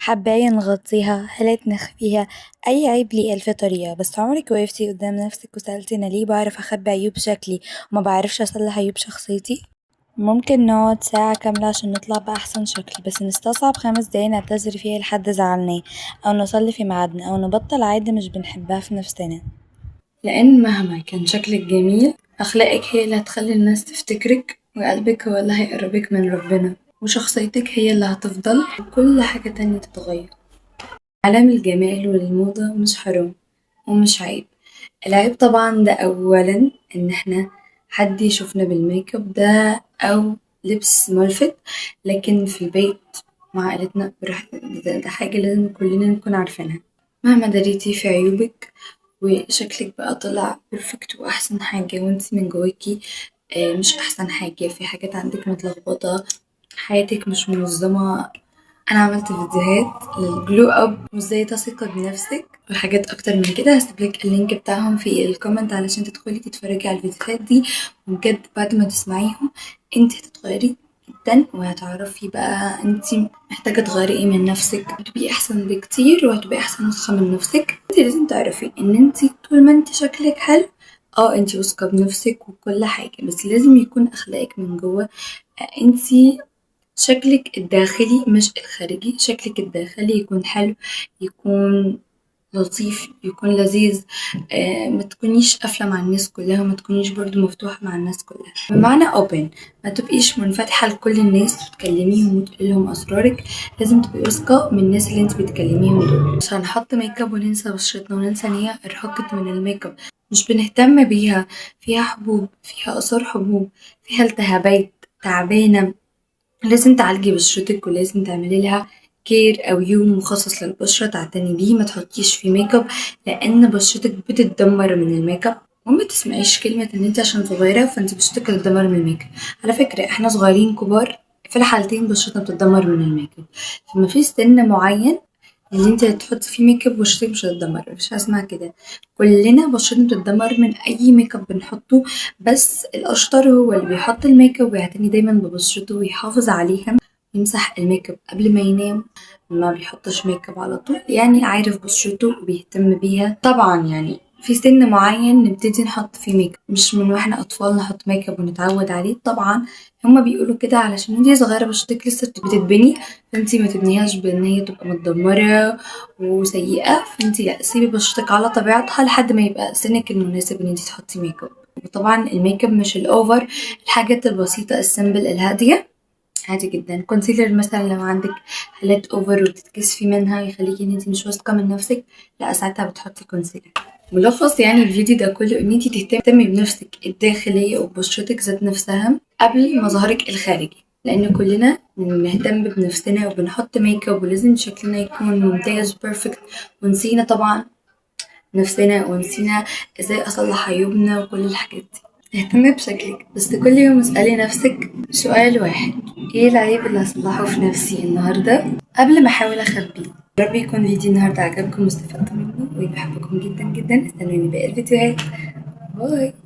حباية نغطيها، هالات نخفيها، أي عيب ليه ألف طريقة. بس عمرك وقفتي قدام نفسك وسألتي أنا ليه بعرف أخبي عيوب شكلي وما بعرفش أصلح عيوب شخصيتي؟ ممكن نقعد ساعة كاملة عشان نطلع بأحسن شكل، بس نستصعب 5 دقايق نعتذر فيها لحد زعلناه، أو نصلي في ميعادنا، أو نبطل عادة مش بنحبها في نفسنا. لأن مهما كان شكلك جميل، أخلاقك هي اللي هتخلي الناس تفتكرك، وقلبك هو اللي هيقربك من ربنا، وشخصيتك هي اللي هتفضل، وكل حاجة تانية تتغير. عالم الجمال والموضة مش حرام ومش عيب. العيب طبعا ده أولا إن احنا حد يشوفنا بالميك اب ده أو لبس ملفت، لكن في البيت مع عائلتنا براحتنا، ده حاجة لازم كلنا نكون عارفينها. مهما دريتي في عيوبك وشكلك بقى طلع perfect وأحسن حاجة، وانتي من جواكي مش أحسن حاجة، في حاجات عندك متلخبطة، حياتك مش منظمة. أنا عملت فيديوهات لل glow up وازاي تثقي بنفسك وحاجات أكتر من كده، هسيبلك ال link بتاعهم في ال comment علشان تدخلي تتفرجي على الفيديوهات دي، وبجد بعد ما تسمعيهم انتي هتتغيري جدا، وهتعرفي بقى انتي محتاجة تغيري ايه من نفسك، هتبقي أحسن بكتير وهتبقي أحسن نسخة من نفسك. انتي لازم تعرفي ان انتي طول ما انتي شكلك حلو انتي واثقة بنفسك وكل حاجة، بس لازم يكون أخلاقك من جوه. انتي شكلك الداخلي مش الخارجي، شكلك الداخلي يكون حلو، يكون لطيف، يكون لذيذ، ما تكونيش قافلة مع الناس كلها، وما تكونيش برضو مفتوحة مع الناس كلها. بمعنى open، ما تبقيش منفتحة لكل الناس وتكلميهم وتقولي لهم أسرارك، لازم تبقي واثقة من الناس اللي انت بتكلميهم دول. مش هنحط ميك اب وننسى بشرتنا وننسى ان هي ارهقت من الميك اب، مش بنهتم بيها، فيها حبوب، فيها آثار حبوب، فيها التهابات، تعبانة. لازم تعالجي بشرتك ولازم تعملي لها care او يوم مخصص للبشرة تعتني بيه، ما تحطيش فيه ميك اب لان بشرتك بتتدمر من الميك اب. وما تسمعيش كلمة ان انت عشان صغيرة فانت بشرتك هتتدمر من الميك اب. على فكرة احنا صغيرين كبار في الحالتين بشرتنا بتتدمر من الميك اب، فما فيش سن معين اللي انت هتحطي فيه ميك اب وبشرتك مش هتتدمر، مفيش حاجة اسمها كده. كلنا بشرتنا بتتدمر من اي ميك اب بنحطه، بس الاشطر هو اللي بيحط الميك اب ويعتني دايما ببشرته ويحافظ عليها، يمسح الميك اب قبل ما ينام، ما بيحطش ميك اب على طول، يعني عارف بشرته وبيهتم بيها. طبعا يعني في سن معين نبتدي نحط فيه ميك اب، مش من واحنا اطفال نحط ميك اب ونتعود عليه. طبعا هما بيقولوا كده علشان انتي صغيرة بشرتك لسه بتتبني، فانتي ما تبنيهاش بان هي تبقى متدمره وسيئة، فانتي لا، سيبي بشرتك على طبيعتها لحد ما يبقى سنك المناسب ان انتي تحطي ميك اب. وطبعا الميك اب مش ال over، الحاجات البسيطة ال simple الهادية عادي جدا. concealer مثلا لو عندك هالات over وبتتكسفي منها يخليكي ان انتي مش واثقة من نفسك، لا ساعتها بتحطي concealer. ملخص يعني الفيديو ده كله ان انتي تهتمي بنفسك الداخلية وبشرتك ذات نفسها قبل مظهرك الخارجي، لان كلنا بنهتم بنفسنا وبنحط ميك اب ولازم شكلنا يكون ممتاز perfect، ونسينا طبعا نفسنا ونسينا ازاي اصلح عيوبنا وكل الحاجات دي. اهتمي بشكلك، بس كل يوم اسألي نفسك سؤال واحد: ايه العيب اللي هصلحه في نفسي النهارده قبل ما احاول اخبيه؟ يا رب يكون فيديو النهارده عجبكم واستفدتوا منه، وبحبكم جدا جدا. استنوني باقي الفيديوهات. bye.